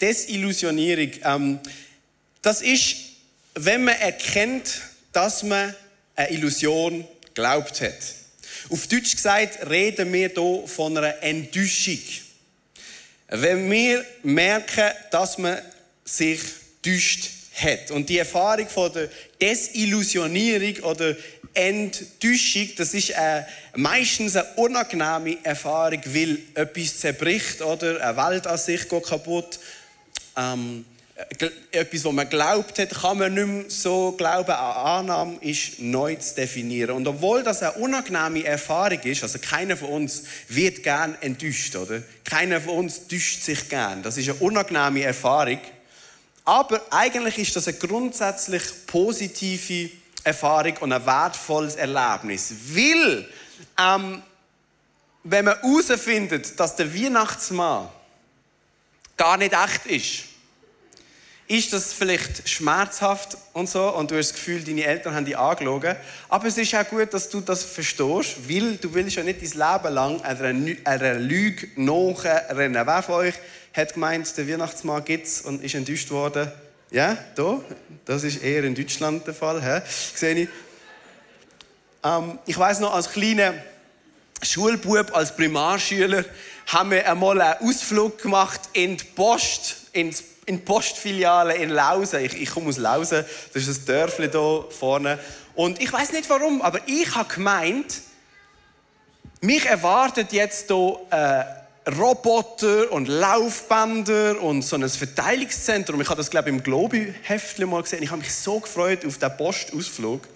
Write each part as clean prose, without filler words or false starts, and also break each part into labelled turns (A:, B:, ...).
A: Desillusionierung, das ist, wenn man erkennt, dass man eine Illusion geglaubt hat. Auf Deutsch gesagt reden wir hier von einer Enttäuschung. Wenn wir merken, dass man sich täuscht hat. Und die Erfahrung von der Desillusionierung oder Enttäuschung, das ist meistens eine unangenehme Erfahrung, weil etwas zerbricht oder eine Welt an sich geht kaputt. Etwas, was man geglaubt hat, kann man nicht mehr so glauben. Eine Annahme ist neu zu definieren. Und obwohl das eine unangenehme Erfahrung ist, also keiner von uns wird gern enttäuscht, oder? Keiner von uns täuscht sich gern. Das ist eine unangenehme Erfahrung. Aber eigentlich ist das eine grundsätzlich positive Erfahrung und ein wertvolles Erlebnis. Weil, wenn man herausfindet, dass der Weihnachtsmann gar nicht echt ist das vielleicht schmerzhaft und so und du hast das Gefühl, deine Eltern haben dich angelogen. Aber es ist auch gut, dass du das verstehst, weil du willst ja nicht dein Leben lang einer Lüge nachrennen. Wer von euch hat gemeint, der Weihnachtsmann gibt es und ist enttäuscht worden? Ja, da? Das ist eher in Deutschland der Fall. Sehe ich. Ich weiss noch, als kleiner Schulbub, als Primarschüler, haben wir einmal einen Ausflug gemacht in die Post, in die Postfiliale in Lausen. Ich komme aus Lausen, das ist ein Dörfli hier vorne. Und ich weiss nicht warum, aber ich habe gemeint, mich erwartet jetzt hier Roboter und Laufbänder und so ein Verteilungszentrum. Ich habe das, glaube ich, im Globi-Heftchen mal gesehen. Ich habe mich so gefreut auf diesen Postausflug.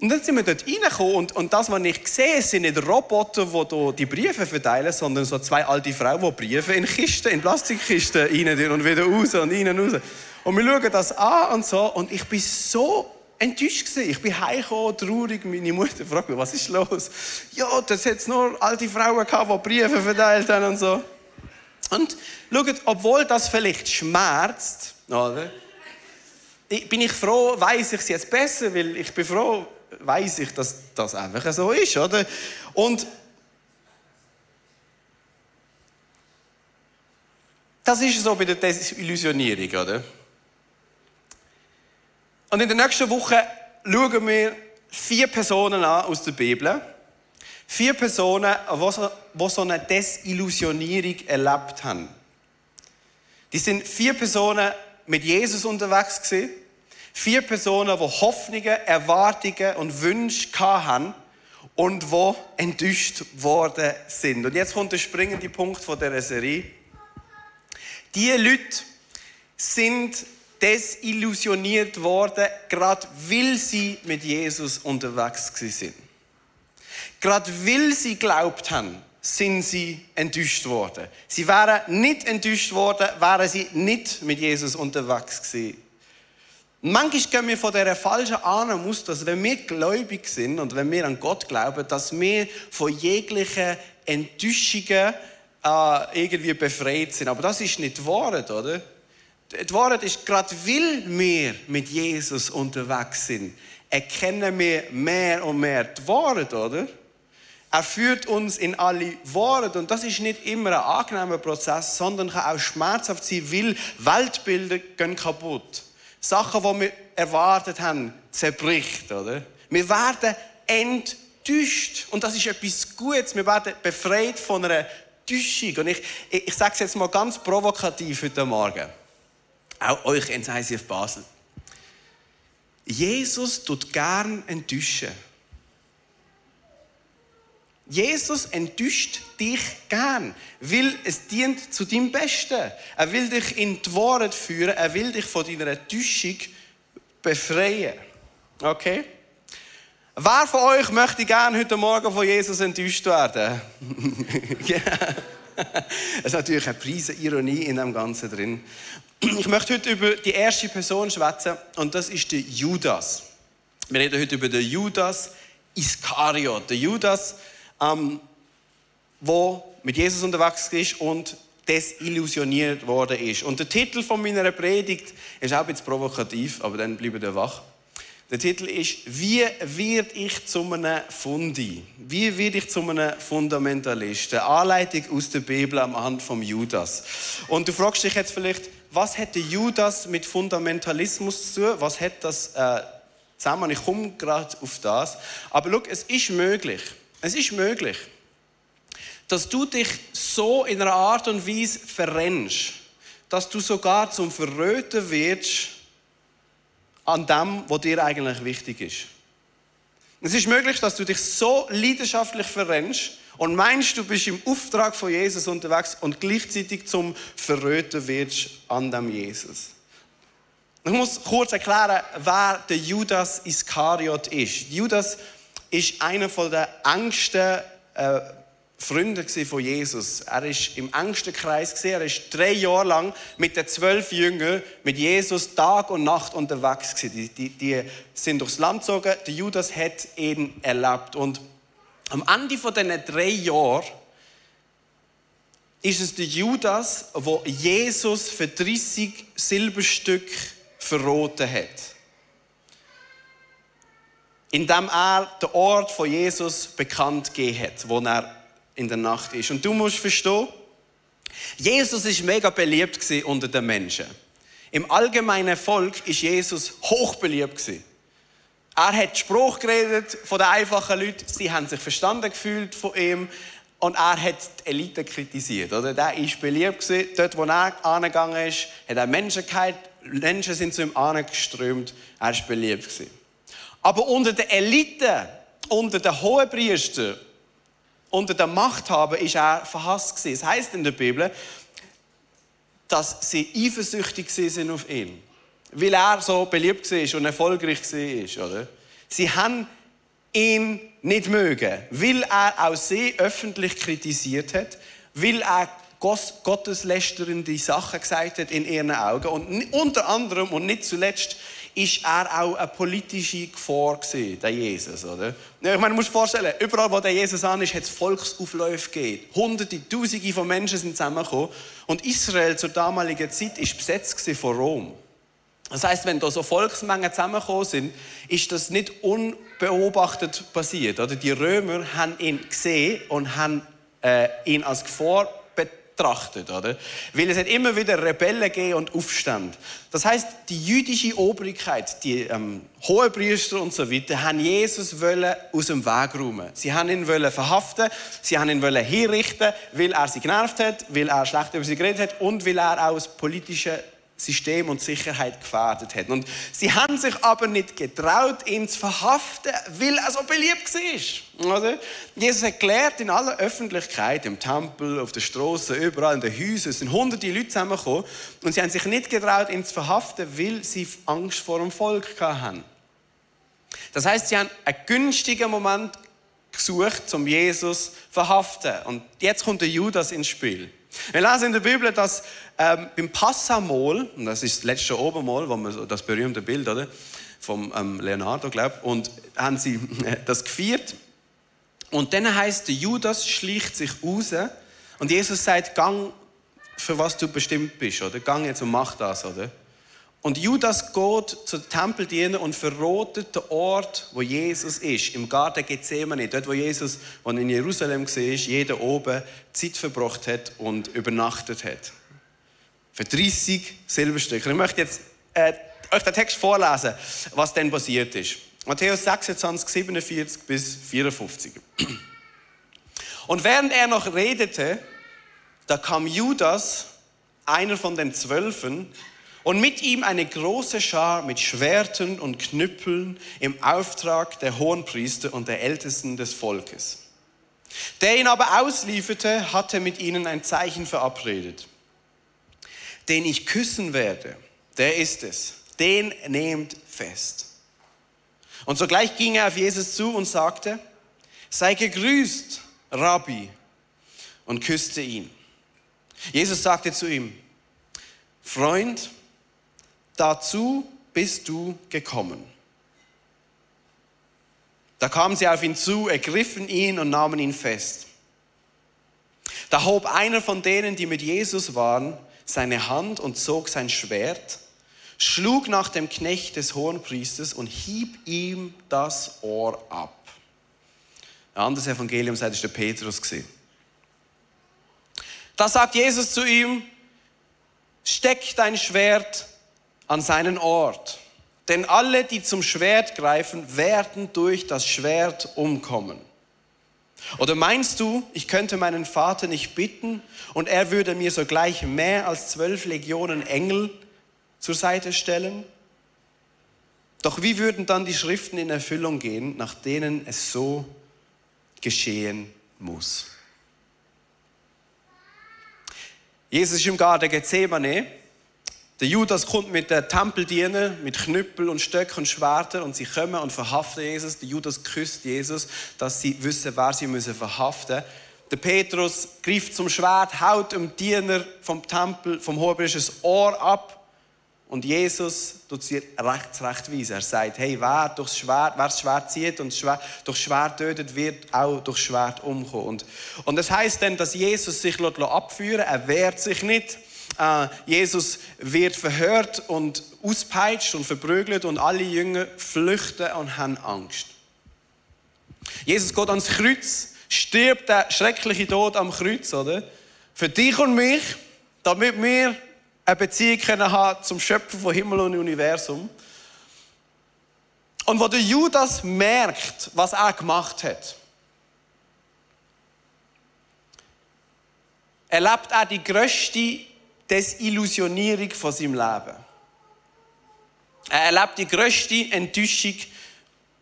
A: Und dann sind wir dort reingekommen und das, was ich sehe, sind nicht Roboter, die hier die Briefe verteilen, sondern so zwei alte Frauen, die Briefe in Kisten, in Plastikkisten rein und wieder raus und rein und raus. Und wir schauen das an und so und ich bin so enttäuscht gewesen. Ich bin heimgekommen, traurig. Meine Mutter fragt mich, was ist los? Ja, das hat nur alte Frauen gehabt, die Briefe verteilt haben und so. Und schaut, obwohl das vielleicht schmerzt, oder? Bin ich froh, weiss ich es jetzt besser, weil ich bin froh, weiss ich, dass das einfach so ist, oder? Und das ist so bei der Desillusionierung, oder? Und in der nächsten Woche schauen wir 4 Personen an aus der Bibel. 4 Personen, die so eine Desillusionierung erlebt haben. Die sind 4 Personen mit Jesus unterwegs gewesen. 4 Personen, die Hoffnungen, Erwartungen und Wünsche hatten und die enttäuscht worden sind. Und jetzt kommt der springende Punkt von dieser Serie. Diese Leute sind desillusioniert worden, gerade weil sie mit Jesus unterwegs waren. Gerade weil sie geglaubt haben, sind sie enttäuscht worden. Sie wären nicht enttäuscht worden, wären sie nicht mit Jesus unterwegs gewesen. Manchmal gehen wir von dieser falschen Annahme aus, dass wenn wir gläubig sind und wenn wir an Gott glauben, dass wir von jeglichen Enttäuschungen irgendwie befreit sind. Aber das ist nicht die Wahrheit, oder? Die Wahrheit ist, gerade weil wir mit Jesus unterwegs sind, erkennen wir mehr und mehr die Wahrheit, oder? Er führt uns in alle Wahrheit und das ist nicht immer ein angenehmer Prozess, sondern kann auch schmerzhaft sein, weil Weltbilder gehen kaputt. Sachen, die wir erwartet haben, zerbricht, oder? Wir werden enttäuscht und das ist etwas Gutes. Wir werden befreit von einer Täuschung. Und ich sage es jetzt mal ganz provokativ heute Morgen. Auch euch in ICF Basel. Jesus tut gern enttäuschen. Jesus enttäuscht dich gern, weil es dient zu deinem Besten. Er will dich in die Wahrheit führen, er will dich von deiner Täuschung befreien. Okay? Wer von euch möchte gerne heute Morgen von Jesus enttäuscht werden? Es ist natürlich eine Ironie in dem Ganzen drin. Ich möchte heute über die erste Person schwätzen und das ist der Judas. Wir reden heute über den Judas Iskariot. Der Judas, der mit Jesus unterwegs ist und desillusioniert worden ist. Und der Titel von meiner Predigt ist auch ein bisschen provokativ, aber dann bleibt ihr wach. Der Titel ist «Wie werde ich zu einem Fundi?» Wie werde ich zu einem Fundamentalisten? Eine Anleitung aus der Bibel am Hand vom Judas. Und du fragst dich jetzt vielleicht, was hat der Judas mit Fundamentalismus zu tun? Was hat das zusammen? Ich komme gerade auf das. Aber schau, es ist möglich, dass du dich so in einer Art und Weise verrennst, dass du sogar zum Verröten wirst an dem, was dir eigentlich wichtig ist. Es ist möglich, dass du dich so leidenschaftlich verrennst und meinst, du bist im Auftrag von Jesus unterwegs und gleichzeitig zum Verröten wirst an dem Jesus. Ich muss kurz erklären, wer der Judas Iskariot ist. Judas ist einer der engsten Freunde von Jesus. Er ist im engsten Kreis. Er ist 3 Jahre lang mit den 12 Jüngern mit Jesus Tag und Nacht unterwegs. Die sind durchs Land gezogen. Der Judas hat ihn erlebt. Und am Ende von diesen 3 Jahren ist es der Judas, der Jesus für 30 Silberstück verraten hat. Indem er den Ort von Jesus bekannt gegeben hat, wo er in der Nacht ist. Und du musst verstehen, Jesus war mega beliebt unter den Menschen. Im allgemeinen Volk ist Jesus hochbeliebt. Er hat Spruch geredet von den einfachen Leuten, sie haben sich verstanden gefühlt von ihm und er hat die Elite kritisiert. Oder? Der war beliebt. Dort, wo er angegangen ist, hat er Menschen gehabt, Menschen sind zu ihm angeströmt, er war beliebt. Aber unter den Eliten, unter den Hohenpriestern, unter den Machthabern ist er verhasst. Es heisst in der Bibel, dass sie eifersüchtig sind auf ihn. Weil er so beliebt war und erfolgreich war. Oder? Sie haben ihn nicht mögen, weil er auch sie öffentlich kritisiert hat, weil er gotteslästernde Sachen gesagt hat in ihren Augen. Und unter anderem und nicht zuletzt ist er auch eine politische Gefahr gewesen, der Jesus, oder? Ja, ich meine, du musst dir vorstellen, überall, wo der Jesus an ist, hat es Volksaufläufe gegeben. Hunderte, Tausende von Menschen sind zusammengekommen. Und Israel zur damaligen Zeit war besetzt von Rom. Das heisst, wenn da so Volksmengen zusammengekommen sind, ist das nicht unbeobachtet passiert, oder? Die Römer haben ihn gesehen und haben ihn als Gefahr betrachtet, oder? Weil es hat immer wieder Rebellen gegeben und Aufstände. Das heisst, die jüdische Obrigkeit, die Hohenpriester und so weiter, haben Jesus aus dem Weg räumen. Sie haben ihn verhaften, sie haben ihn hinrichten, weil er sie genervt hat, weil er schlecht über sie geredet hat und weil er auch das politische System und Sicherheit gefährdet hat. Und sie haben sich aber nicht getraut, ihn zu verhaften, weil er so beliebt war. Oder? Jesus hat gelehrt in aller Öffentlichkeit, im Tempel, auf der Straße, überall in den Häusern. Es sind hunderte Leute zusammengekommen und sie haben sich nicht getraut, ihn zu verhaften, weil sie Angst vor dem Volk hatten. Das heisst, sie haben einen günstigen Moment gesucht, um Jesus zu verhaften. Und jetzt kommt der Judas ins Spiel. Wir lesen in der Bibel, dass beim Passamol, und das ist das letzte Obermal, wo man so das berühmte Bild, oder, vom Leonardo, glaube, und haben sie das gefeiert. Und dann heisst, der Judas schleicht sich raus und Jesus sagt, gang, für was du bestimmt bist, oder? Gang jetzt und mach das, oder? Und Judas geht zu den Tempeldiener und verrotet den Ort, wo Jesus ist, im Garten Gethsemane, dort, wo Jesus, als er in Jerusalem war, jeder oben Zeit verbracht hat und übernachtet hat. Für 30 Silberstücke. Ich möchte jetzt euch den Text vorlesen, was dann passiert ist. Matthäus 26, 47 bis 54. Und während er noch redete, da kam Judas, einer von den 12, und mit ihm eine große Schar mit Schwertern und Knüppeln im Auftrag der Hohenpriester und der Ältesten des Volkes. Der ihn aber auslieferte, hatte mit ihnen ein Zeichen verabredet. Den ich küssen werde, der ist es. Den nehmt fest. Und sogleich ging er auf Jesus zu und sagte, sei gegrüßt, Rabbi, und küsste ihn. Jesus sagte zu ihm, Freund, dazu bist du gekommen. Da kamen sie auf ihn zu, ergriffen ihn und nahmen ihn fest. Da hob einer von denen, die mit Jesus waren, seine Hand und zog sein Schwert, schlug nach dem Knecht des Hohenpriesters und hieb ihm das Ohr ab. Ein anderes Evangelium sagt, es war der Petrus. Da sagt Jesus zu ihm, steck dein Schwert an seinen Ort. Denn alle, die zum Schwert greifen, werden durch das Schwert umkommen. Oder meinst du, ich könnte meinen Vater nicht bitten und er würde mir sogleich mehr als 12 Legionen Engel zur Seite stellen? Doch wie würden dann die Schriften in Erfüllung gehen, nach denen es so geschehen muss? Jesus ist im Garten Gethsemane. Der Judas kommt mit den Tempeldienern, mit Knüppel und Stöcken und Schwertern und sie kommen und verhaften Jesus. Der Judas küsst Jesus, dass sie wissen, wer sie müssen verhaften müssen. Der Petrus greift zum Schwert, haut dem Diener vom Tempel, vom Hohenpriester das Ohr ab und Jesus tut sie recht weisen. Er sagt, hey, wer das Schwert zieht und durch Schwert tötet, wird auch durch Schwert umkommen. Und das heisst dann, dass Jesus sich abführen lässt. Er wehrt sich nicht. Jesus wird verhört und auspeitscht und verprügelt und alle Jünger flüchten und haben Angst. Jesus geht ans Kreuz, stirbt der schreckliche Tod am Kreuz, oder? Für dich und mich, damit wir eine Beziehung haben zum Schöpfer von Himmel und Universum. Und wo der Judas merkt, was er gemacht hat, erlebt er die grösste Desillusionierung von seinem Leben. Er erlebt die grösste Enttäuschung,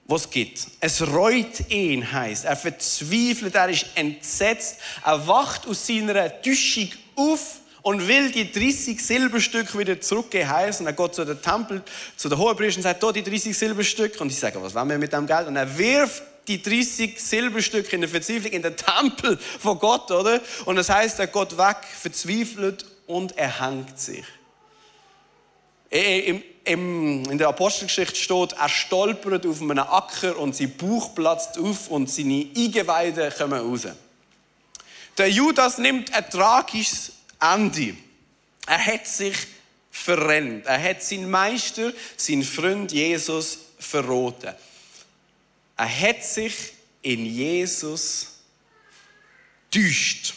A: die es gibt. Es reut ihn, heisst. Er verzweifelt, er ist entsetzt. Er wacht aus seiner Enttäuschung auf und will die 30 Silberstücke wieder zurückgeben, heisst. Und er geht zu dem Tempel, zu der Hohenpriester und sagt, da die 30 Silberstücke. Und ich sage, was wollen wir mit dem Geld? Und er wirft die 30 Silberstücke in der Verzweiflung in den Tempel von Gott, oder? Und das heisst, er geht weg, verzweifelt und er hängt sich. In der Apostelgeschichte steht, er stolpert auf einem Acker und sein Bauch platzt auf und seine Eingeweide kommen raus. Der Judas nimmt ein tragisches Ende. Er hat sich verrennt. Er hat seinen Meister, seinen Freund Jesus verraten. Er hat sich in Jesus getäuscht.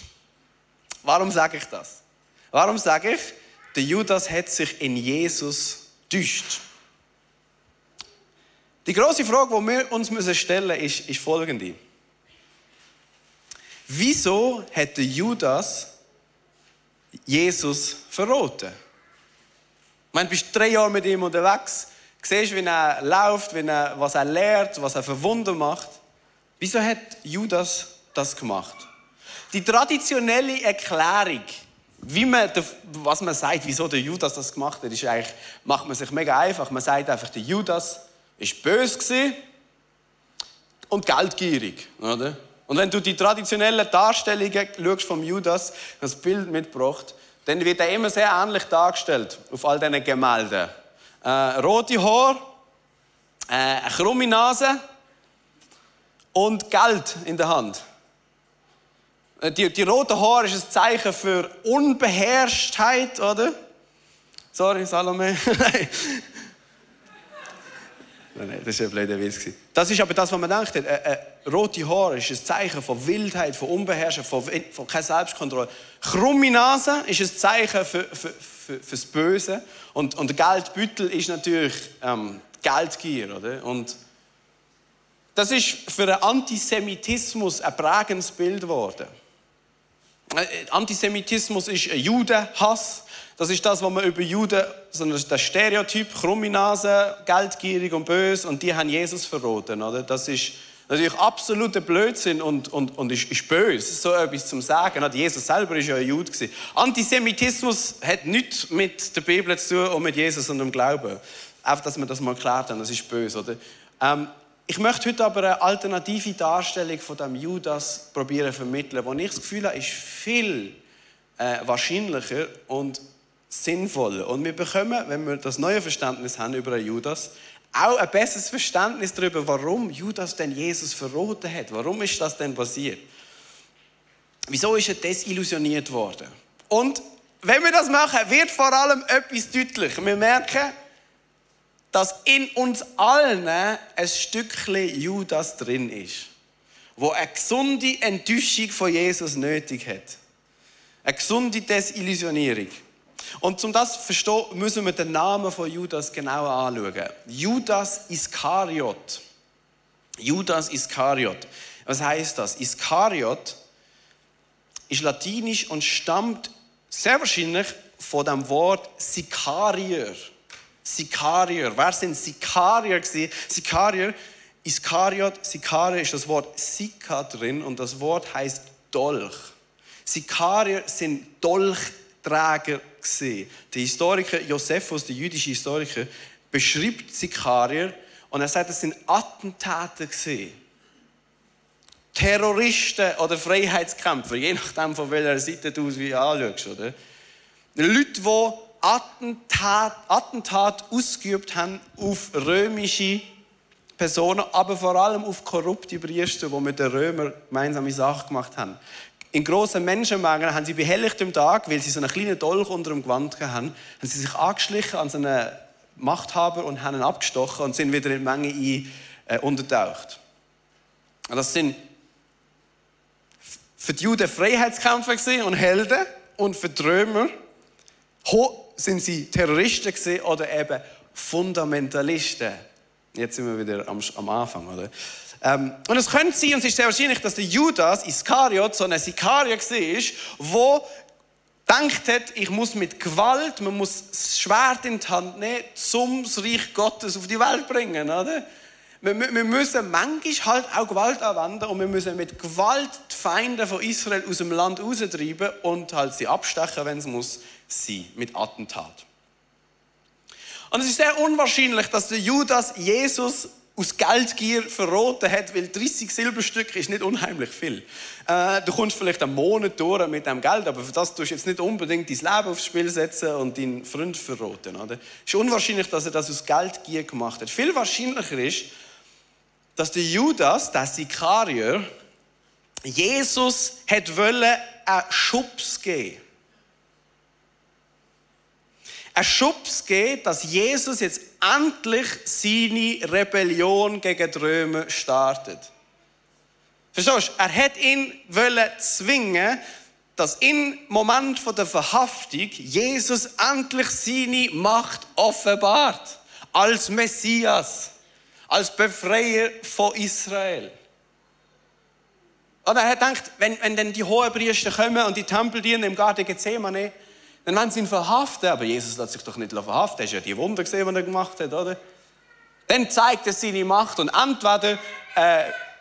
A: Warum sage ich das? Warum sage ich, der Judas hat sich in Jesus getäuscht? Die grosse Frage, die wir uns stellen müssen, ist folgende. Wieso hat der Judas Jesus verraten? Ich meine, du bist 3 Jahre mit ihm unterwegs, siehst, wie er läuft, was er lehrt, was er für Wunder macht. Wieso hat Judas das gemacht? Die traditionelle Erklärung, was man sagt, wieso der Judas das gemacht hat, ist eigentlich, macht man sich mega einfach. Man sagt einfach, der Judas war böse und geldgierig. Oder? Und wenn du die traditionellen Darstellungen schaust vom Judas, das Bild mitgebracht, dann wird er immer sehr ähnlich dargestellt auf all diesen Gemälden. Rote Haare, eine krumme Nase und Geld in der Hand. Die roten Haare ist ein Zeichen für Unbeherrschtheit, oder? Sorry, Salome. Nein, das war ein blöder Witz. Das ist aber das, was man denkt. Rote Haare ist ein Zeichen von Wildheit, von Unbeherrschung, von keine Selbstkontrolle. Krumme Nase ist ein Zeichen fürs Böse. Und der Geldbeutel ist natürlich Geldgier, oder? Und das ist für den Antisemitismus ein prägendes Bild geworden. Antisemitismus ist Judenhass. Das ist das, was man über Juden, der Stereotyp, krumme Nase, geldgierig und böse, und die haben Jesus verraten. Oder? Das ist natürlich absoluter Blödsinn und ist böse, so etwas zu sagen. Jesus selber war ja ein Jude. Antisemitismus hat nichts mit der Bibel zu tun und mit Jesus und dem Glauben. Einfach, dass wir das mal geklärt haben, das ist böse. Oder? Ich möchte heute aber eine alternative Darstellung von dem Judas probieren zu vermitteln, wo ich das Gefühl habe, ist viel wahrscheinlicher und sinnvoller. Und wir bekommen, wenn wir das neue Verständnis haben über Judas, auch ein besseres Verständnis darüber, warum Judas denn Jesus verraten hat. Warum ist das denn passiert? Wieso ist er desillusioniert worden? Und wenn wir das machen, wird vor allem etwas deutlich. Wir merken, dass in uns allen ein Stückchen Judas drin ist, wo eine gesunde Enttäuschung von Jesus nötig hat. Eine gesunde Desillusionierung. Und um das zu verstehen, müssen wir den Namen von Judas genauer anschauen. Judas Iskariot. Judas Iskariot. Was heißt das? Iskariot ist latinisch und stammt sehr wahrscheinlich von dem Wort Sikarier. Sikarier. Wer sind Sikarier gewesen? Sikarier, Iskariot, Sikarier ist das Wort Sika drin und das Wort heißt Dolch. Sikarier sind Dolchträger gewesen. Der Historiker Josephus, der jüdische Historiker, beschreibt Sikarier und er sagt, es sind Attentäter gewesen. Terroristen oder Freiheitskämpfer, je nachdem von welcher Seite du es anschaust. Oder? Leute, die Attentat ausgeübt haben auf römische Personen, aber vor allem auf korrupte Priester, die mit den Römern gemeinsame Sachen gemacht haben. In grossen Menschenmengen haben sie bei helllichtem Tag, weil sie so einen kleinen Dolch unter dem Gewand hatten, haben sie sich angeschlichen an so einen Machthaber und haben ihn abgestochen und sind wieder in die Menge untertaucht. Das sind für die Juden Freiheitskämpfer und Helden und für die Römer sind sie Terroristen oder eben Fundamentalisten. Jetzt sind wir wieder am Anfang, oder? Und es könnte sein, und es ist sehr wahrscheinlich, dass der Judas Iskariot so ein Sikarier war, der gedacht hat, ich muss mit Gewalt, man muss das Schwert in die Hand nehmen, um das Reich Gottes auf die Welt bringen, oder? Wir müssen manchmal halt auch Gewalt anwenden und wir müssen mit Gewalt die Feinde von Israel aus dem Land raustreiben und halt sie abstechen, wenn es muss sein, mit Attentat. Und es ist sehr unwahrscheinlich, dass der Judas Jesus aus Geldgier verraten hat, weil 30 Silberstücke ist nicht unheimlich viel. Du kommst vielleicht einen Monat durch mit dem Geld, aber für das tust du jetzt nicht unbedingt dein Leben aufs Spiel setzen und deinen Freund verraten. Oder? Es ist unwahrscheinlich, dass er das aus Geldgier gemacht hat. Viel wahrscheinlicher ist, dass der Judas, der Sikarier, Jesus wollte einen Schubs geben. Einen Schubs geben, dass Jesus jetzt endlich seine Rebellion gegen die Römer startet. Verstehst du? Er wollte ihn zwingen, dass im Moment der Verhaftung Jesus endlich seine Macht offenbart. Als Messias. Als Befreier von Israel. Und er hat gedacht, wenn dann die Hohenpriester kommen und die Tempeldiener im Garten Gethsemane, dann wollen sie ihn verhaften. Aber Jesus lässt sich doch nicht verhaften. Er hat ja die Wunder gesehen, die er gemacht hat, oder? Dann zeigt er seine Macht und entweder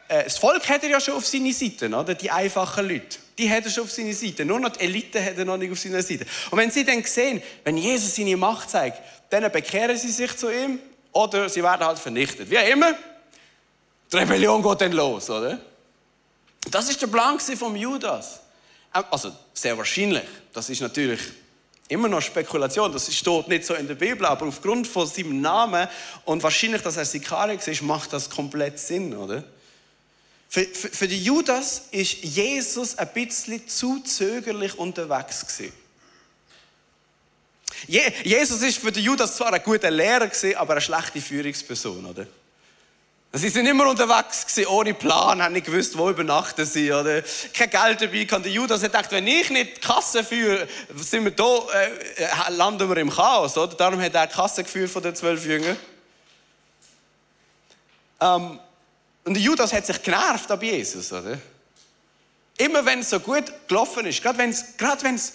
A: das Volk hat er ja schon auf seiner Seite, oder? Die einfachen Leute. Die hat er schon auf seiner Seite. Nur noch die Elite hat er noch nicht auf seiner Seite. Und wenn sie dann sehen, wenn Jesus seine Macht zeigt, dann bekehren sie sich zu ihm. Oder sie werden halt vernichtet. Wie immer, die Rebellion geht dann los, oder? Das ist der Plan von Judas. Also, sehr wahrscheinlich. Das ist natürlich immer noch Spekulation. Das steht nicht so in der Bibel, aber aufgrund von seinem Namen und wahrscheinlich, dass er Sikarier ist, macht das komplett Sinn, oder? Für die Judas ist Jesus ein bisschen zu zögerlich unterwegs gewesen. Jesus ist für den Judas zwar ein guter Lehrer, aber eine schlechte Führungsperson, oder? Sie sind immer unterwegs gewesen, ohne Plan, haben nicht gewusst, wo übernachten sie, oder? Kein Geld dabei. Der Judas hat gedacht, wenn ich nicht die Kasse führe, sind wir da, landen wir im Chaos, oder? Darum hat er die Kasse geführt von den 12 Jüngern. Und der Judas hat sich genervt ab Jesus, oder? Immer wenn es so gut gelaufen ist, gerade wenn es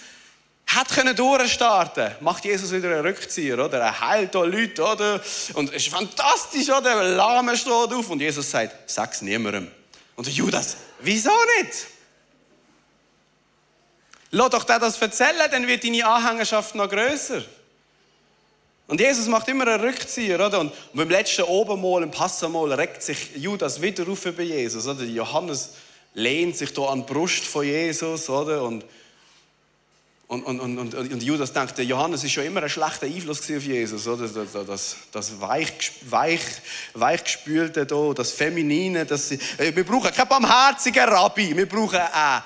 A: hat können durchstarten, macht Jesus wieder einen Rückzieher, oder? Er heilt hier Leute, oder? Und es ist fantastisch, oder? Der Lahme steht auf und Jesus sagt, sag's niemandem. Und der Judas, wieso nicht? Lass doch dir das erzählen, dann wird deine Anhängerschaft noch grösser. Und Jesus macht immer einen Rückzieher, oder? Und beim letzten Obenmal, im Passamal, regt sich Judas wieder auf über Jesus, oder? Johannes lehnt sich da an die Brust von Jesus, oder? Und Judas denkt, der Johannes ist schon immer ein schlechter Einfluss auf Jesus, oder? Das weichgespülte, das Feminine. Wir brauchen keinen barmherzigen Rabbi, wir brauchen einen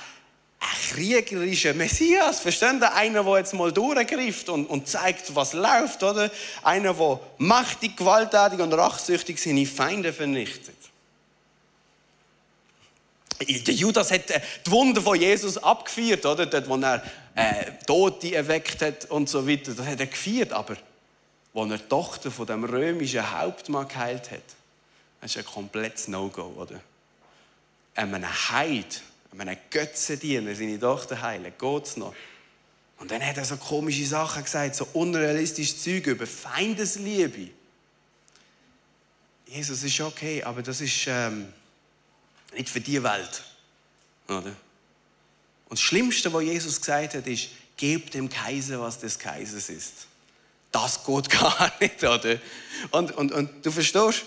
A: kriegerischer Messias. Versteht ihr? Einer, der jetzt mal durchgreift und zeigt, was läuft, oder? Einer, der mächtig, gewalttätig und rachsüchtig seine Feinde vernichtet. Der Judas hat die Wunder von Jesus abgefeiert, oder? Dort, wo er Tote erweckt hat und so weiter. Das hat er gefeiert, aber wo er die Tochter von dem römischen Hauptmann geheilt hat, das ist ein komplettes No-Go, oder? Einem Heid, einem Götzendiener seine Tochter heilen, geht's noch? Und dann hat er so komische Sachen gesagt, so unrealistische Züge über Feindesliebe. Jesus ist okay, aber das ist nicht für die Welt, oder? Und das Schlimmste, was Jesus gesagt hat, ist, gebt dem Kaiser, was des Kaisers ist. Das geht gar nicht, oder? Und du verstehst,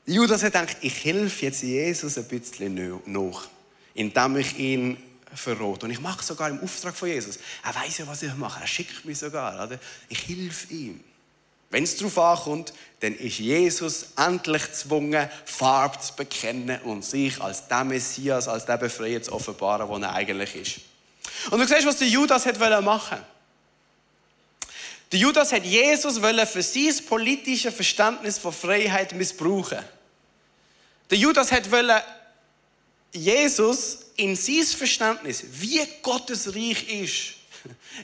A: Judas hat gedacht, ich helfe jetzt Jesus ein bisschen nach, indem ich ihn verrate. Und ich mache sogar im Auftrag von Jesus. Er weiß ja, was ich mache. Er schickt mich sogar, oder? Ich helfe ihm. Wenn es darauf ankommt, dann ist Jesus endlich gezwungen, Farbe zu bekennen und sich als der Messias, als der Befreier zu offenbaren, der er eigentlich ist. Und du siehst, was der Judas machen wollte. Der Judas hat Jesus für sein politisches Verständnis von Freiheit missbrauchen. Der Judas wollte Jesus in sein Verständnis, wie Gottes Reich ist,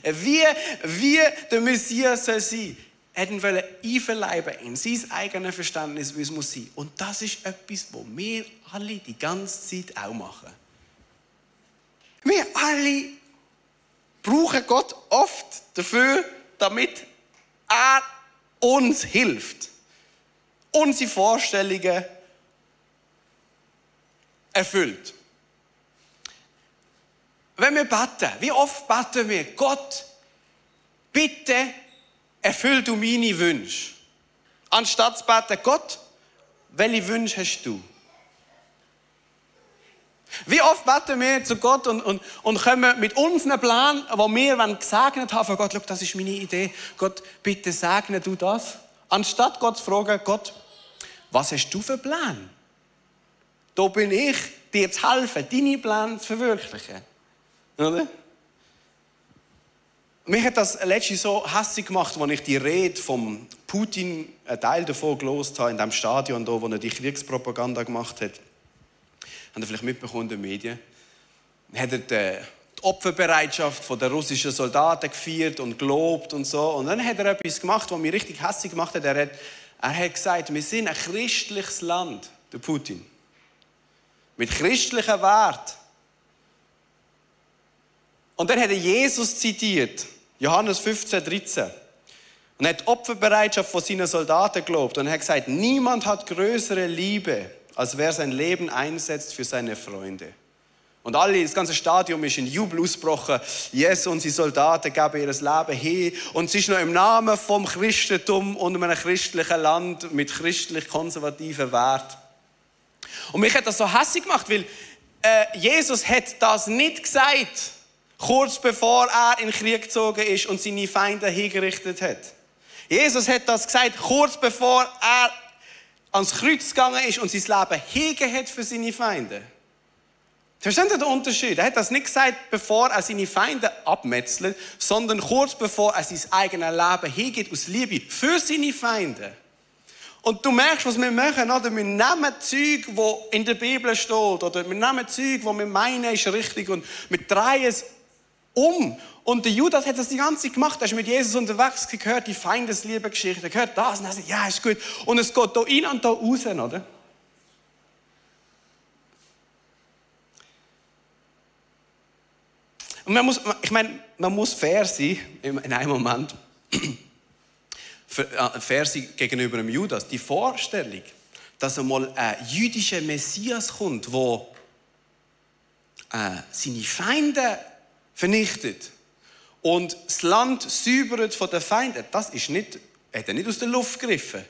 A: wie der Messias soll sein, ihn einverleiben in sein eigenes Verständnis, wie es muss sein. Und das ist etwas, was wir alle die ganze Zeit auch machen. Wir alle brauchen Gott oft dafür, damit er uns hilft, unsere Vorstellungen erfüllt. Wenn wir beten, wie oft beten wir, Gott, bitte erfüll du meine Wünsche. Anstatt zu beten, Gott, welche Wünsche hast du? Wie oft beten wir zu Gott und kommen mit unseren Plänen, die wir gesegnet haben, von Gott, schau, das ist meine Idee, Gott, bitte segne du das. Anstatt Gott zu fragen, Gott, was hast du für Pläne? Da bin ich, dir zu helfen, deine Pläne zu verwirklichen. Oder? Mich hat das letztens so hässlich gemacht, als ich die Rede von Putin, einen Teil davon gelesen habe, in dem Stadion, wo er die Kriegspropaganda gemacht hat. Habt ihr vielleicht mitbekommen in den Medien? Hat er die Opferbereitschaft der russischen Soldaten gefeiert und gelobt und so. Und dann hat er etwas gemacht, was mich richtig hässlich gemacht hat. Er hat gesagt, wir sind ein christliches Land, der Putin. Mit christlichen Werten. Und dann hat er Jesus zitiert. Johannes 15,13. Und hat die Opferbereitschaft von seinen Soldaten gelobt. Und er hat gesagt, niemand hat größere Liebe, als wer sein Leben einsetzt für seine Freunde. Und das ganze Stadion ist in Jubel ausgebrochen. Jesus und seine Soldaten geben ihr Leben hin. Und es ist noch im Namen vom Christentum und einem christlichen Land mit christlich-konservativen Werten. Und mich hat das so hässlich gemacht, weil Jesus hat das nicht gesagt, kurz bevor er in den Krieg gezogen ist und seine Feinde hingerichtet hat. Jesus hat das gesagt, kurz bevor er ans Kreuz gegangen ist und sein Leben hingegeben hat für seine Feinde. Versteht ihr den Unterschied? Er hat das nicht gesagt, bevor er seine Feinde abmetzelt, sondern kurz bevor er sein eigenes Leben hingibt aus Liebe für seine Feinde. Und du merkst, was wir machen, oder? Wir nehmen Zeug, das in der Bibel steht, oder wir nehmen Zeug, das wir meinen, ist richtig, und wir drehen es um. Und der Judas hat das die ganze Zeit gemacht. Er ist mit Jesus unterwegs, gehört die Feindesliebe-Geschichte, gehört das und das. Ja, ist gut. Und es geht da rein und da raus, oder? Und man muss fair sein, in einem Moment, fair sein gegenüber dem Judas. Die Vorstellung, dass einmal ein jüdischer Messias kommt, der seine Feinde vernichtet und das Land säubert von den Feinden, das ist nicht, hat er nicht aus der Luft gegriffen.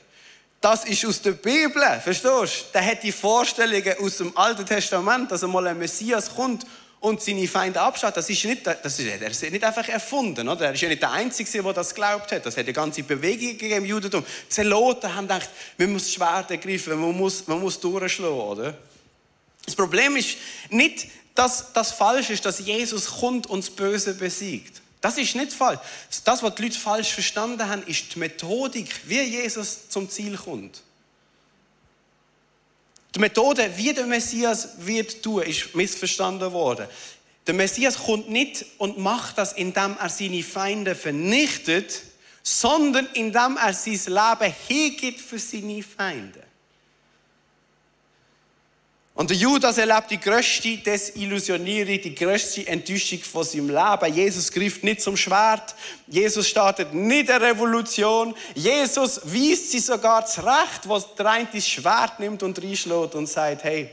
A: Das ist aus der Bibel, verstehst du? Der hat die Vorstellungen aus dem Alten Testament, dass einmal ein Messias kommt und seine Feinde abschaut. Er ist nicht einfach erfunden, oder? Er ist ja nicht der Einzige, der das geglaubt hat. Das hat eine ganze Bewegung gegeben im Judentum. Die Zeloten haben gedacht, man muss das Schwert ergreifen, man muss durchschlagen, oder? Das Problem ist nicht, dass das falsch ist, dass Jesus kommt und das Böse besiegt. Das ist nicht falsch. Das, was die Leute falsch verstanden haben, ist die Methodik, wie Jesus zum Ziel kommt. Die Methode, wie der Messias wird tun, ist missverstanden worden. Der Messias kommt nicht und macht das, indem er seine Feinde vernichtet, sondern indem er sein Leben hingibt für seine Feinde. Und der Judas erlebt die grösste Desillusionierung, die grösste Enttäuschung von seinem Leben. Jesus greift nicht zum Schwert. Jesus startet nicht eine Revolution. Jesus weist sie sogar zurecht, wo der eine das Schwert nimmt und reinschlägt und sagt, hey,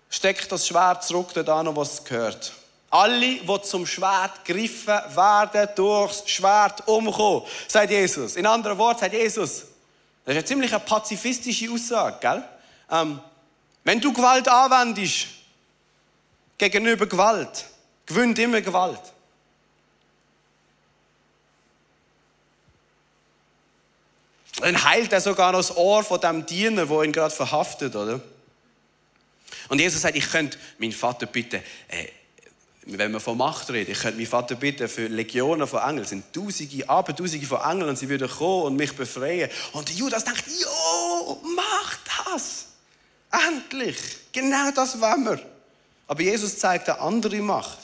A: steck das Schwert zurück dort, wo es gehört. Alle, die zum Schwert greifen, werden durchs Schwert umkommen, sagt Jesus. In anderen Worten sagt Jesus, das ist eine ziemlich pazifistische Aussage, gell? Wenn du Gewalt anwendest gegenüber Gewalt, gewinnt immer Gewalt. Dann heilt er sogar noch das Ohr von dem Diener, der ihn gerade verhaftet, oder? Und Jesus sagt, ich könnte meinen Vater bitten, wenn wir von Macht reden, ich könnte meinen Vater bitten für Legionen von Engeln, es sind Tausende, Abertausende von Engeln und sie würden kommen und mich befreien. Und der Judas denkt, jo, mach das! Endlich! Genau das wollen wir. Aber Jesus zeigt eine andere Macht.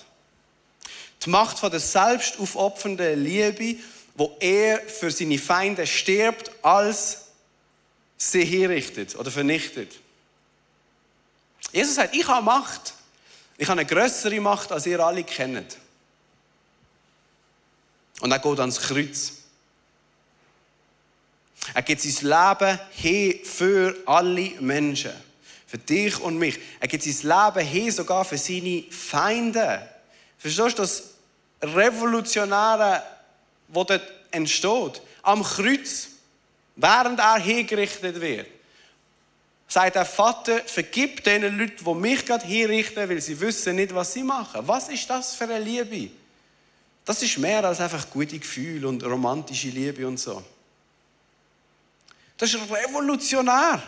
A: Die Macht von der selbstaufopfernden Liebe, wo er für seine Feinde stirbt, als sie hinrichtet oder vernichtet. Jesus sagt, ich habe Macht. Ich habe eine grössere Macht, als ihr alle kennt. Und er geht ans Kreuz. Er gibt sein Leben hin für alle Menschen. Für dich und mich. Er gibt sein Leben hin sogar für seine Feinde. Verstehst du das Revolutionäre, das dort entsteht? Am Kreuz, während er hingerichtet wird, sagt der Vater, vergib den Leuten, die mich gerade hinrichten, weil sie wissen nicht, was sie machen. Was ist das für eine Liebe? Das ist mehr als einfach gute Gefühle und romantische Liebe und so. Das ist revolutionär.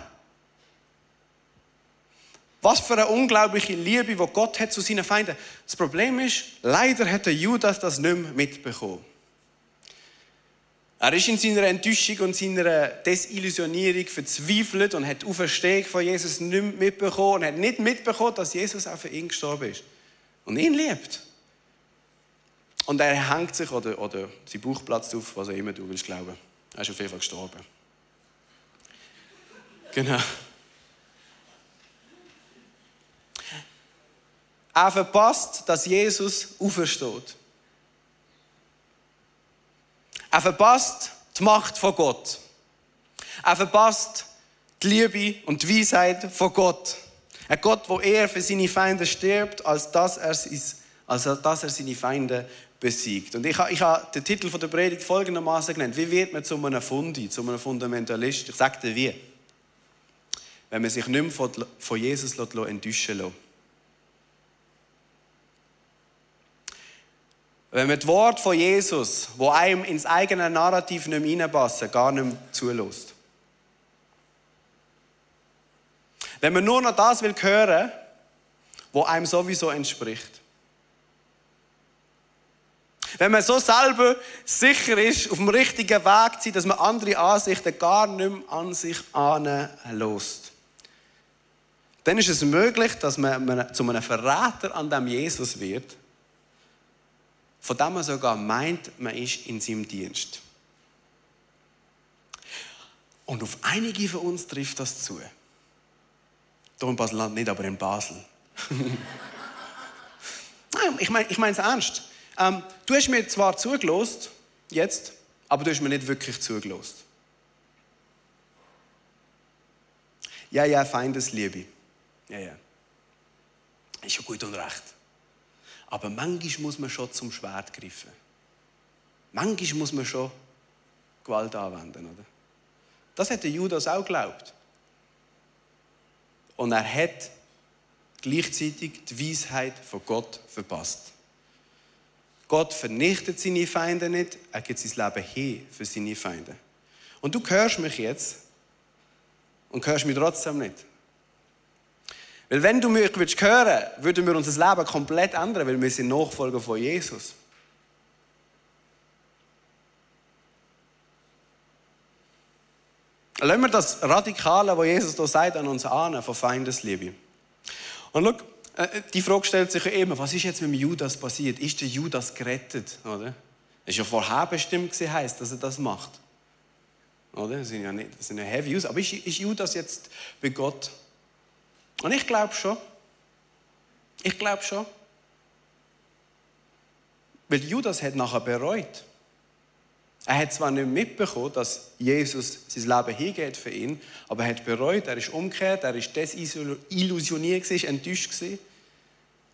A: Was für eine unglaubliche Liebe, die Gott hat zu seinen Feinden. Das Problem ist, leider hat der Judas das nicht mehr mitbekommen. Er ist in seiner Enttäuschung und seiner Desillusionierung verzweifelt und hat die Auferstehung von Jesus nicht mehr mitbekommen und hat nicht mitbekommen, dass Jesus auch für ihn gestorben ist. Und ihn liebt. Und er hängt sich oder sein Bauch platzt auf, was auch immer du willst glauben. Er ist auf jeden Fall gestorben. Genau. Er verpasst, dass Jesus aufersteht. Er verpasst die Macht von Gott. Er verpasst die Liebe und die Weisheit von Gott. Ein Gott, wo er für seine Feinde stirbt, als dass er seine Feinde besiegt. Und ich habe den Titel der Predigt folgendermaßen genannt: Wie wird man zu einem Fundi, zu einem Fundamentalist? Ich sage dir wie. Wenn man sich nicht mehr von Jesus enttäuschen lässt. Wenn man das Wort von Jesus, wo einem ins eigene Narrativ nicht mehr reinpassen, gar nicht mehr zulässt. Wenn man nur noch das will hören, was einem sowieso entspricht. Wenn man so selber sicher ist, auf dem richtigen Weg zu sein, dass man andere Ansichten gar nicht mehr an sich anlässt. Dann ist es möglich, dass man zu einem Verräter an dem Jesus wird, von dem man sogar meint, man ist in seinem Dienst. Und auf einige von uns trifft das zu. Hier in Basel-Land nicht, aber in Basel. Nein, ich meine es ernst. Du hast mir zwar zugelost, jetzt, aber du hast mir nicht wirklich zugelost. Ja, Feindesliebe. Ja. Ist ja gut und recht. Aber manchmal muss man schon zum Schwert greifen. Manchmal muss man schon Gewalt anwenden, oder? Das hat der Judas auch geglaubt. Und er hat gleichzeitig die Weisheit von Gott verpasst. Gott vernichtet seine Feinde nicht, er gibt sein Leben hin für seine Feinde. Und du hörst mich jetzt und hörst mich trotzdem nicht. Weil wenn du mich hören würdest, würden wir unser Leben komplett ändern, weil wir sind Nachfolger von Jesus. Lassen wir das Radikale, was Jesus hier sagt, an uns ahnen, von Feindesliebe. Und schau, die Frage stellt sich ja immer, was ist jetzt mit dem Judas passiert? Ist der Judas gerettet? Oder? Es ist ja vorherbestimmt gewesen, heisst, dass er das macht. Oder? Das sind ja heavy User. Aber ist Judas jetzt bei Gott? Und ich glaube schon. Ich glaube schon. Weil Judas hat nachher bereut. Er hat zwar nicht mitbekommen, dass Jesus sein Leben hingeht für ihn, aber er hat bereut, er ist umgekehrt, er ist desillusioniert, er war enttäuscht.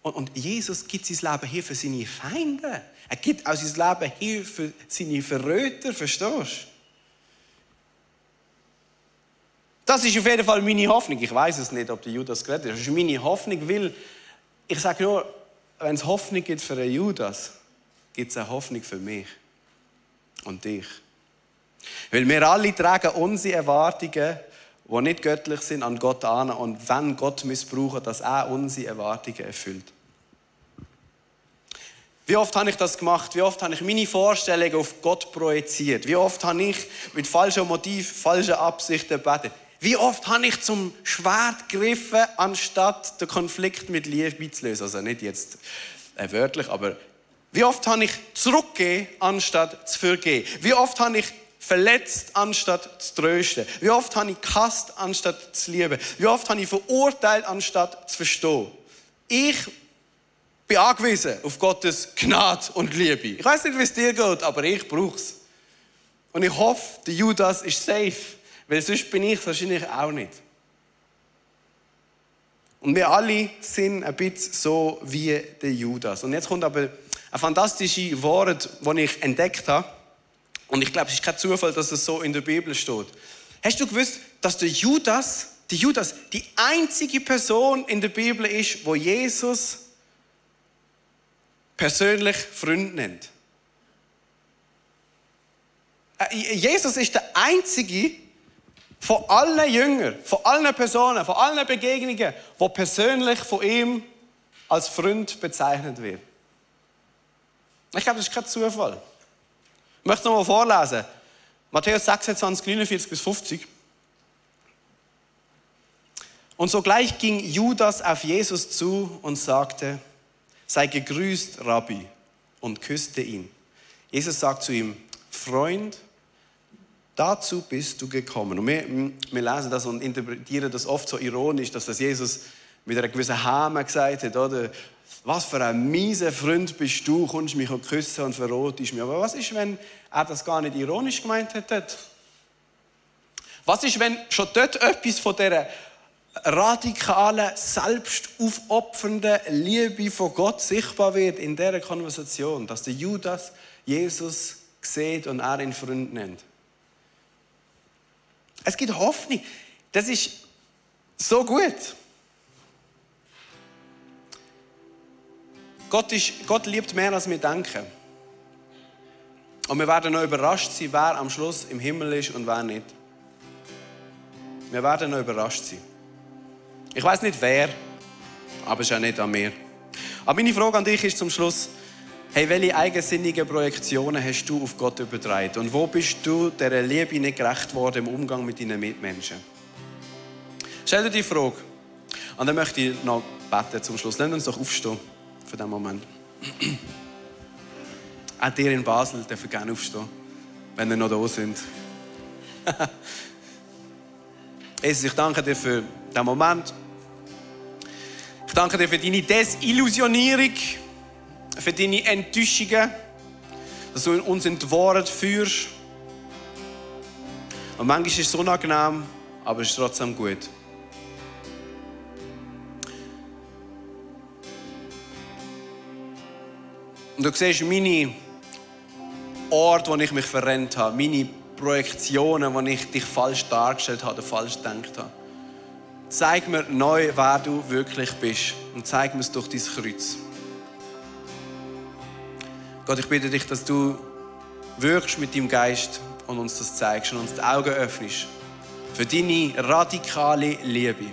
A: Und Jesus gibt sein Leben hin für seine Feinde. Er gibt auch sein Leben hin für seine Verräter, verstehst du? Das ist auf jeden Fall meine Hoffnung. Ich weiß es nicht, ob der Judas gerettet ist. Das ist meine Hoffnung, weil ich sage nur, wenn es Hoffnung gibt für einen Judas, gibt es eine Hoffnung für mich und dich. Weil wir alle tragen unsere Erwartungen, die nicht göttlich sind, an Gott an und wenn Gott missbrauchen, dass er unsere Erwartungen erfüllt. Wie oft habe ich das gemacht? Wie oft habe ich meine Vorstellungen auf Gott projiziert? Wie oft habe ich mit falschen Motiven, falschen Absichten gebetet? Wie oft habe ich zum Schwert gegriffen, anstatt den Konflikt mit Liebe zu lösen? Also nicht jetzt wörtlich, aber wie oft habe ich zurückgegeben, anstatt zu vergeben? Wie oft habe ich verletzt, anstatt zu trösten? Wie oft habe ich gehasst, anstatt zu lieben? Wie oft habe ich verurteilt, anstatt zu verstehen? Ich bin angewiesen auf Gottes Gnade und Liebe. Ich weiß nicht, wie es dir geht, aber ich brauche es. Und ich hoffe, der Judas ist safe, weil sonst bin ich es wahrscheinlich auch nicht. Und wir alle sind ein bisschen so wie der Judas. Und jetzt kommt aber ein fantastisches Wort, das ich entdeckt habe. Und ich glaube, es ist kein Zufall, dass es so in der Bibel steht. Hast du gewusst, dass der Judas die einzige Person in der Bibel ist, wo Jesus persönlich Freund nennt? Jesus ist der einzige von allen Jüngern, von allen Personen, von allen Begegnungen, der persönlich von ihm als Freund bezeichnet wird. Ich glaube, das ist kein Zufall. Ich möchte es nochmal vorlesen. Matthäus 26, 49 bis 50. Und sogleich ging Judas auf Jesus zu und sagte, sei gegrüßt, Rabbi, und küsste ihn. Jesus sagt zu ihm, Freund, dazu bist du gekommen. Und wir lesen das und interpretieren das oft so ironisch, dass das Jesus mit einer gewissen Häme gesagt hat, oder? Was für ein mieser Freund bist du, kommst mich küssen und verrotest mich. Aber was ist, wenn er das gar nicht ironisch gemeint hätte? Was ist, wenn schon dort etwas von dieser radikalen, selbstaufopfernden Liebe von Gott sichtbar wird in dieser Konversation, dass der Judas Jesus sieht und er ihn Freund nennt? Es gibt Hoffnung. Das ist so gut. Gott liebt mehr, als wir denken. Und wir werden noch überrascht sein, wer am Schluss im Himmel ist und wer nicht. Wir werden noch überrascht sein. Ich weiß nicht wer, aber es ist auch nicht an mir. Aber meine Frage an dich ist zum Schluss, hey, welche eigensinnigen Projektionen hast du auf Gott übertragen? Und wo bist du dieser Liebe nicht gerecht worden im Umgang mit deinen Mitmenschen? Stell dir die Frage. Und dann möchte ich noch beten zum Schluss. Lass uns doch aufstehen für diesen Moment. Auch dir in Basel dürfen gerne aufstehen, wenn ihr noch da sind. Jesus, ich danke dir für diesen Moment. Ich danke dir für deine Desillusionierung, für deine Enttäuschungen, dass du uns in die Wahrheit führst. Und manchmal ist es unangenehm, aber es ist trotzdem gut. Und du siehst meine Orte, wo ich mich verrennt habe, meine Projektionen, wo ich dich falsch dargestellt habe oder falsch gedacht habe. Zeig mir neu, wer du wirklich bist und zeig mir es durch dein Kreuz. Gott, ich bitte dich, dass du wirkst mit deinem Geist und uns das zeigst und uns die Augen öffnest für deine radikale Liebe.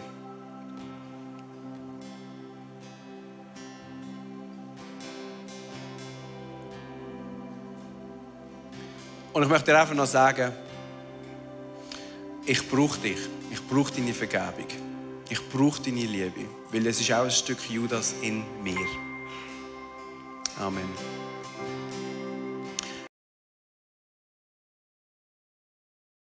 A: Und ich möchte dir einfach noch sagen, ich brauche dich. Ich brauche deine Vergebung. Ich brauche deine Liebe. Weil es ist auch ein Stück Judas in mir. Amen.